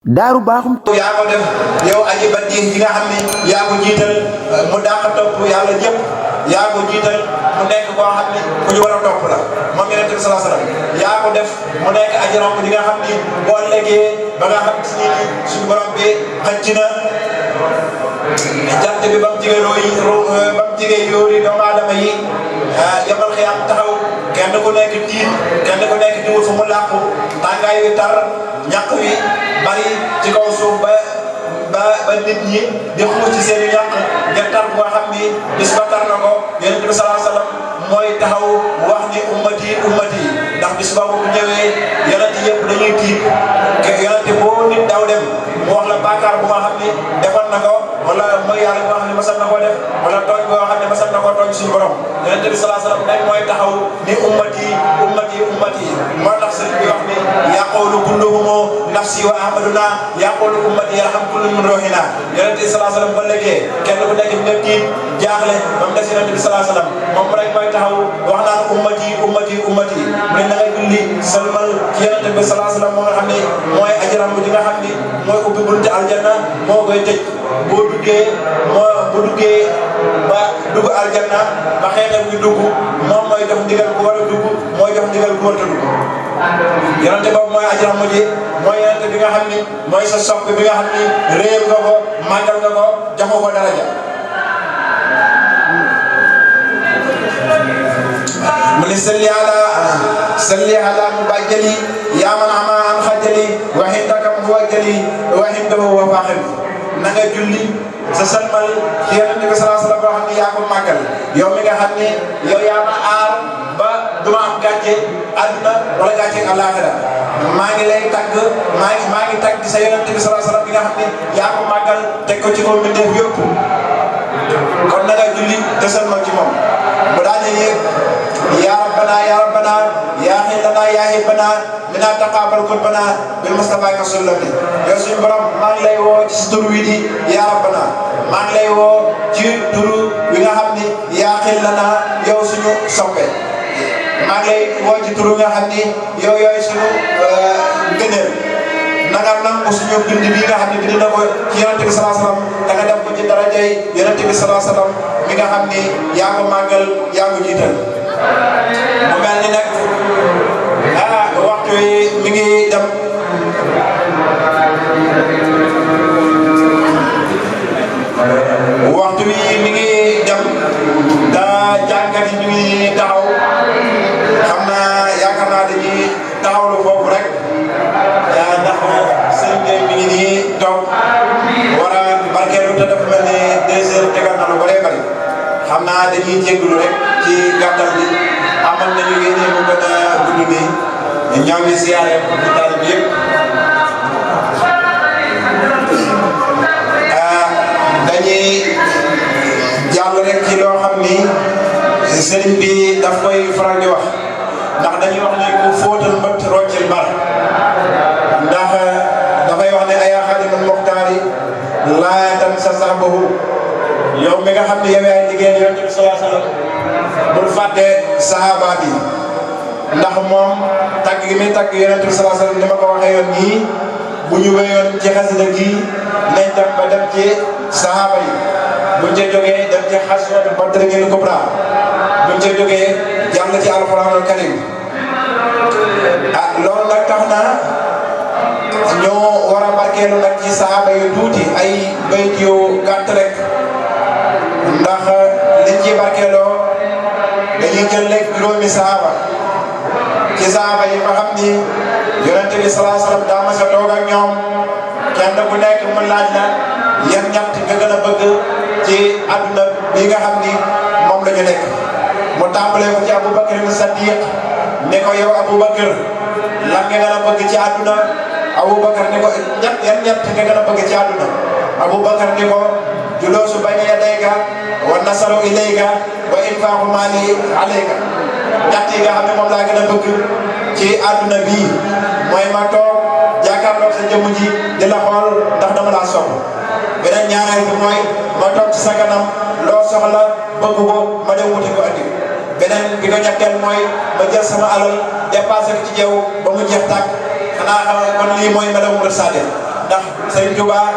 daaru baaxum. yaa ko def yow aji ba diin ji nga xam ni yaa ko jiital mu dàq topp yàlla ñëpp yaa ko jiital mu nekk koo xam ni ku ñu war a topp la moom Yonent bi sallallahu alayhi wasallam yaa ko def mu nekk aji romb ji nga xam ni boo léegee ba nga xam si ni suñu borom bi xëcc na jant bi ba mu jigee yóori doomu aadama yi yamal xiyaam taxaw kenn ku nekk tiit kenn ku nekk di wut fu mu làqu tàngaay wi tar ñaq wi bari ci kaw suuf ba nit ñi di xuus ci seen i ñaq ngir tar boo xam ni bis ba tar na ko Yonent bi sallallahu alayhi wasallam mooy taxaw wax ni ummati ummati ndax bis boobu bu ñëwee yonent yëpp dañuy tiit yonent boo nit daw dem mu wax la bàkkaar bu nga xam ni defal na ko wala mooy yàlla boo xam ne masal na ko def wala tooñ boo xam ne masal na ko tooñ suñu borom Yonent bi sallallahu alayhi wasallam nag mooy taxaw ni ummati ummati ummati moo tax sëriñ bi wax ni yaqulu kulluhum nafsi wa ahmaduna yaqulu ummati yarham kullu min ruhina Yonent bi sallallahu alayhi wasallam ba léegi kenn ku nekk nga tiit jaaxle ba mu des Yonent bi sallallahu alayhi wasallam moom rek mooy taxaw wax naan ummati ummati ummati mu ne na ngay julli salmal ci Yonent bi sallallahu alayhi wasallam moo nga xam ne mooy ajaram bi nga xam ni mooy ubbi bunti aljanna moo koy tëj bu duggee ba dugg aljanna ba xeetam bi dugg moom mooy jox ndigal ku war a dugg mooy jox ndigal ku war a dugg Yonent boobu mooy ajaram ji mooy Yonent bi nga xam ni mooy sa sopp bi nga xam ni réew nga ko màggal nga ko jox ko daraja mu ne salli ala mubajjali yaa man ama an xajali wa hindaka muwajjali wa hindahu wa faaxil na nga julli sa salmal ci Yonent bi sallallahu alayhi wasallam boo xam ne yaa ko màggal yow mi nga xam ne yow yaa ma aar ba duma am gàcce àdduna wala gàcce àllaaxira maa ngi lay tagg maa ngi tagg sa Yonent bi sallallahu alayhi wasallam bi nga xam ne yaa ko màggal teg ko ci kaw mbindeef yëpp kon na nga julli te salmal ci moom mu daal di ya rabbana ya rabbana ya xillana ya hibbana mina taqabal qurbana bil mustafa ka sullami yow suñu borom maa ngi lay woo ci tur wi di ya rabbana maa ngi lay woo ci turu wi nga xam ni ya xillana yow suñu soppe maa ngi lay woo ci turu nga xam ni yow yooyu suñu gëneel na nga nangu suñu bind bi nga xam ne bind na ko ci Yonent bi sallallahu alayhi wasallam da nga def ko ci darajay Yonent bi sallallahu alayhi wasallam mi nga xam ni yaa ko màggal yaa ko jiital mu mel ni nag waxtu wi mi ngi dem waxtu wi mi ngi dem da jàngat yi ñu ngi taxaw xam naa yaakaar naa dañuy taxawlu foofu rek ndax sëñ bi mi ngi nii toog war a barkeelu te dafa mel ni 2 heures tegal na lu bëree bëri xam naa dañuy jégalu rek ci gàttal bi amal nañu yéene mu gën a gudd nii ñoo ngi siyaare hôpital bi yëpp dañuy jàll rek ci loo xam ni sëriñ bi daf koy faral di wax ndax dañuy wax ni ku fóotal mbët roccil bar ndax dafay wax ne ay xaadimal muxtaari laa tan sa saxbahu yow mi nga xam ne yow yaay liggéeyal Yonent bi sallallahu alayhi wasallam bul fàtte sahabaat yi ndax moom tagg gi muy tagg Yonent bi sallallahu alayhi wasallam ni ma ko waxee yoon nii bu ñu wéyoon ci xasida gi nañ dem ba dem ci sahaba yi buñ ca jógee dem ci xaswatu Badrin kubra buñ ca jógee jàng ci alquranul karim loolu nag tax na ñoo war a barkeelu nag ci sahaba yu tuuti ay bayt yu gàtt rek ndax liñ ci barkeeloo dañuy jël rek juróomi sahaba ci sahaba yi nga xam ni Yonent bi sallallahu alayhi wasallam daa mas a toog ak ñoom kenn ku nekk mu laaj la yan ñett nga gën a bëgg ci àdduna bi nga xam ni moom la ñu nekk mu tàmbalee ko ci Aboubacar Sadiq ne ko yow Aboubacar lan nga gën a bëgg ci àdduna Aboubacar ne ko yan ñett nga gën a bëgg ci àdduna Aboubacar ne ko juloosu bayna yadayka wa nasaru ilayka wa infaqu mali alayka ñett yi nga xam ne moom laa gën a bëgg ci àdduna bii mooy ma toog jàkkaarloog sa jëmm ji di la xool ndax dama laa sopp beneen ñaareel bi mooy ma toog ci sa kanam loo soxla bëgg ko ma dem wuti ko andi beneen bi ko ñetteel mooy ma jël sama alal dépassé ko ci yow ba mu jeex tàkk xanaa xam kon lii mooy madame Mouride Sadikh ndax Sëriñ Tuubaa